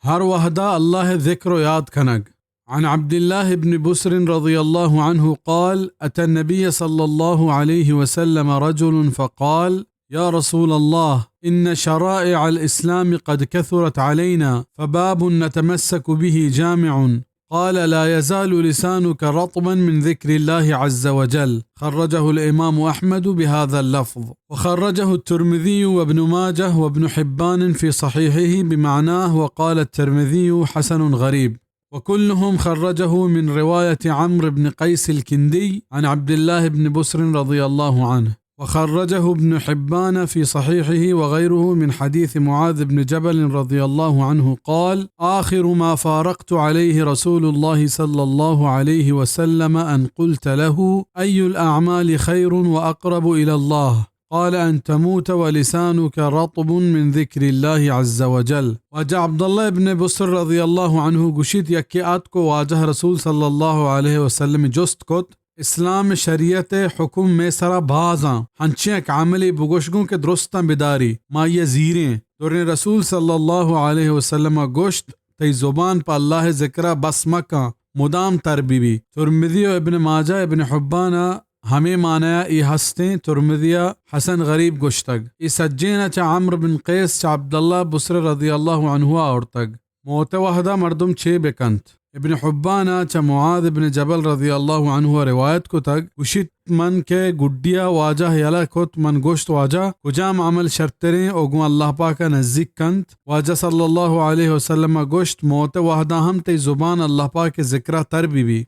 ہر وہدا اللہ ءِ ذکر و یاد کنگ۔ عن عبد الله بن بسر رضي الله عنه قال: أتى النبي صلى الله عليه وسلم رجل فقال: يا رسول الله، إن شرائع الإسلام قد كثرت علينا، فباب نتمسك به جامع. قال: لا يزال لسانك رطبا من ذكر الله عز وجل. خرجه الإمام أحمد بهذا اللفظ، وخرجه الترمذي وابن ماجه وابن حبان في صحيحه بمعناه، وقال الترمذي: حسن غريب. وكلهم خرجه من رواية عمرو بن قيس الكندي عن عبد الله بن بسر رضي الله عنه، وخرجه ابن حبان في صحيحه وغيره من حديث معاذ بن جبل رضي الله عنه قال: آخر ما فارقت عليه رسول الله صلى الله عليه وسلم أن قلت له: أي الأعمال خير وأقرب إلى الله؟ قال: أن تموت ولسانك رطب من ذكر الله عز وجل. واجہ عبداللہ ابن بسر رضی اللہ عنہ گوشیت، یکے آتک و واجہ رسول صلی اللہ علیہ وسلم جست کت، اسلام شریعت حکم مئے سرا بازاں، ہنچیں یک عملے بگوش گوں کہ درستاں بداری، ما آئی ءَ زیریں۔ دریں رسول صلی اللہ علیہ وسلم ءَ گوشت، تئی زبان پہ اللہ ءِ ذکر ءَ بس مکن، مدام تر بہ بی۔ ترمذی و ابن ماجہ، ابن حبان ءَ ہمے معنی ءَ اے ہستیں، ترمذی ءَ حسن غریب گوشتگ۔ اے سجین ءَ چہ عمرو بن قیس چہ عبداللہ بصری رضی اللہ عنہ ءَ آورتگ۔ موت ءِ وہدا مردم چے بکنت؟ ابن حبان ءَ چہ معاذ ابن جبل رضی اللہ عنہ ءَ روایت کتگ، گوشیت، من کہ گڈی ءَ واجہ یلہ کت، من گوشت، واجہ، کجام عمل شرتریں و گوں اللہ پاک ءَ نزیک کنت؟ واجہ صلی اللہ علیہ وسلم ءَ گوشت، موت ءِ وہدا ہم تئی زبان اللہ پاک ءِ ذکر ءَ تر بہ بی۔